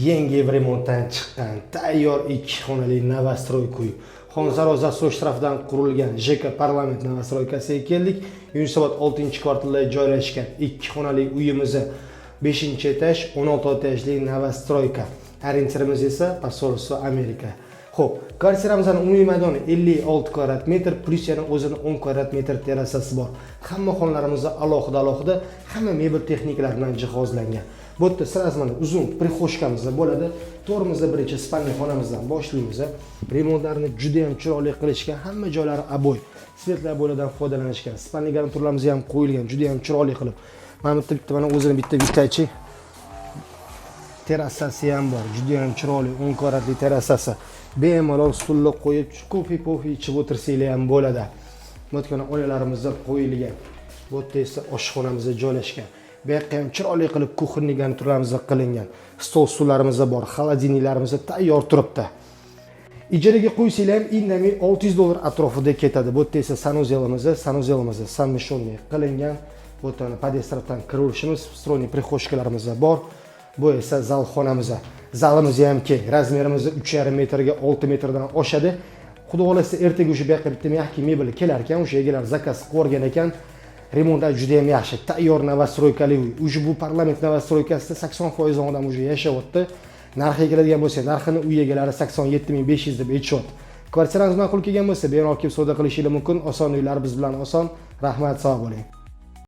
Yangi remontdan chiqqan tayyor ikki xonali новостройка uy. Xonzaro застройщик tarafidan qurilgan ЖК Parlament новостройка siga keldik. Yunusobod 6-kvartalda joylashgan ikki xonali uyimizni 5 etaj, 16 etajli новостройка. Ориентир imiz esa посольство Amerika. Xo'p, kvartiramizning umumiy maydoni 56 kvadrat metr, плюс yana o'zini 10 kvadrat metr terrasasi bor. Hamma xonalarimizda alohida alohida hamma mebel texnikalar bilan jihozlangan. Bu yerda сразу mana uzun прихожка miz bo'ladi. To'g'rimizda birinchi спальный xonamizdan boshlaymiz. Remontlarni juda ham chiroyli qilishgan, hamma joylari обой, светлый обой lardan foydalanishgan. Спальный garniturlarimiz ham qo'yilgan, juda ham chiroyli qilib. Mana bu yerda bitta, mana o'zini bitta vitachi terrasasi ham bor, juda ham chiroyli 10 kvadratli terrasasi. Bemalol stulni qo'yib, kofe pofe ichib o'tirsanglar ham bo'ladi. Bu yerga oynalarimiz qo'yilgan. Bu yerda esa oshxonamiz joylashgan. Bu yoqqa ham chiroyli qilib кухонный garniturlarimiz qilingan. Stol stullarimiz bor, холодильник larimiz tayyor turibdi. Ijaraga qo'ysanglar ham indamay 600 dollar atrofida ketadi. Bu yerda esa санузел imiz, санузел imiz совмещенный qilingan. Bu yerdan podъезд tarafdan kiraverishimiz, встроенный прихожка larimiz bor. Bu esa zal xonamiz. Zalimiz ham keng. Размер imiz 3,5 metrga 6 metrdan oshadi. Xudo xohlasa, ertaga o'sha bu yoqqa bitta мягкий mebel kelar ekan, o'sha egalar заказ qilib yuborgan ekan. Remontlar juda ham yaxshi. Tayyor новостройка li uy. Уже bu Parlament новостройка sida 80% odam уже yashayapti. Narxiga keladigan bo'lsak, narxini uy egalari 87 500 deb aytishyapti. Kvartiramiz ma'qul kelgan bo'lsa, bemalol kelib savdo qilishingiz mumkin. Oson uylar biz bilan oson. Rahmat, sog' bo'ling.